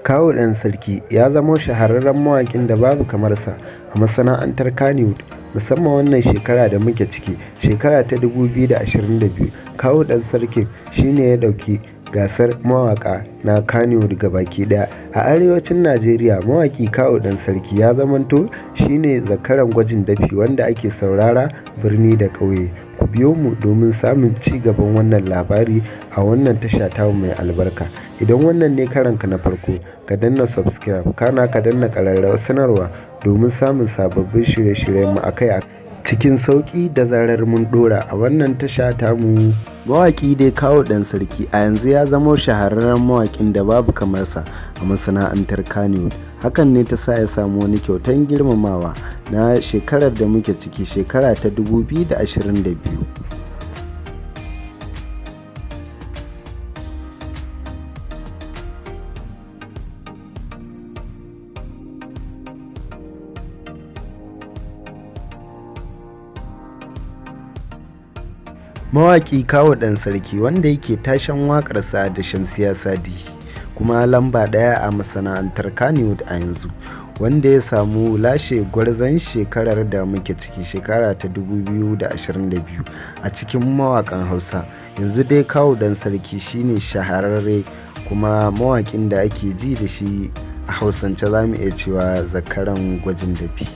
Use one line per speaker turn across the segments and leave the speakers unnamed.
Kawu Ɗansarki ya zamo shahararren mawaƙin da babu kamar sa a masana'antar Kannywood, musamman wannan shekara da muke ciki, shekara ta 2022. Kawu Ɗansarki shi ne ya ɗauki gasar mawaƙa na Kannywood gabaki ɗaya. A arewacin Najeriya, mawaƙi Kawu Ɗansarki ya zamanto shi ne zakaran gwajin dafi wanda ake saurara birni da ƙauye. Ku biyo mu domin samun ci gaban wannan labari a wannan tasha tamu mai albarka. Idan wannan ne karonka na farko, ka danna subscribe, kana ka danna ƙararrawar sanarwa domin samun sababbin shirye-shiryenmu akai-akai cikin sauƙi da zarar mun ɗora a wannan tasha tamu. Mawaƙi dai Kawu Ɗansarki a yanzu ya zamo shahararren mawaƙin da babu kamar sa a masana'antar Kannywood. Hakan ne ta sa ya samu wani kyautan girmamawa na shekarar da muke ciki, shekara ta 2022. Mawaƙi Kawu Ɗansarki, wanda yake tashen waƙarsa da Shamsiyya Sadi, kuma lamba ɗaya a masana'antar Kannywood a yanzu, wanda ya samu lashe gwarzon shekarar da muke ciki, shekara ta 2022 a cikin mawaƙan Hausa. Yanzu dai Kawu Ɗansarki shine shahararre kuma mawaƙin da ake ji da shi a Hausance, za mu iya cewa zakaran gwajin dafi.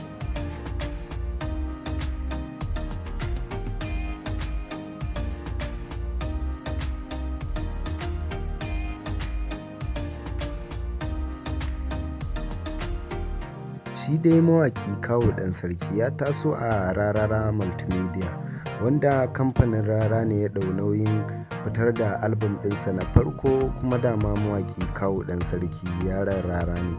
Shi dai mawaƙi Kawu Ɗansarki ya taso a Rarara Multimedia, wanda kamfanin Rara ne ya ɗau nauyin fitar da albam ɗinsa na farko, kuma dama mawaƙi Kawu Ɗansarki yaron Rara ne.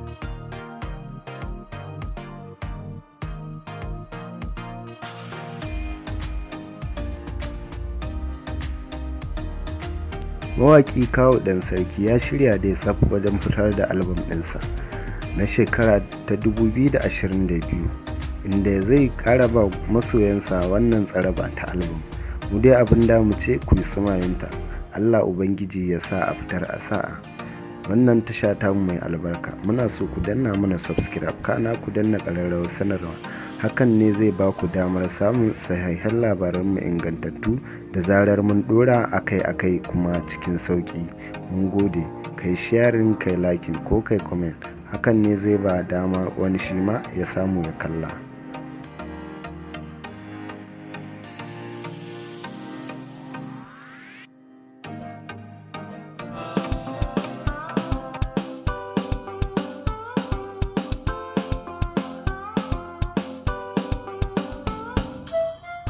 Mawaƙi Kawu Ɗansarki ya shirya dai tsaf wajen fitar da albam ɗinsa na shekara ta 2022, inda zai ƙara ba masoyansa wannan tsaraba ta albam. Mu dai abin da mu ce, ku yi sumayinta. Allah Ubangiji ya sa a fitar a sa'a. Wannan tasha tamu mai albarka, muna so ku danna mana subscribe, kana ku danna ƙararrawar sanarwa. Hakan ne zai ba ku damar samun sahihan labaranmu ingantattu da zarar mun ɗora akai-akai kuma cikin sauƙi. Mun gode. Kai sharing, kai liking ko kai comment. Hakan ne zai ba dama wani shi ma ya samu ya kalla.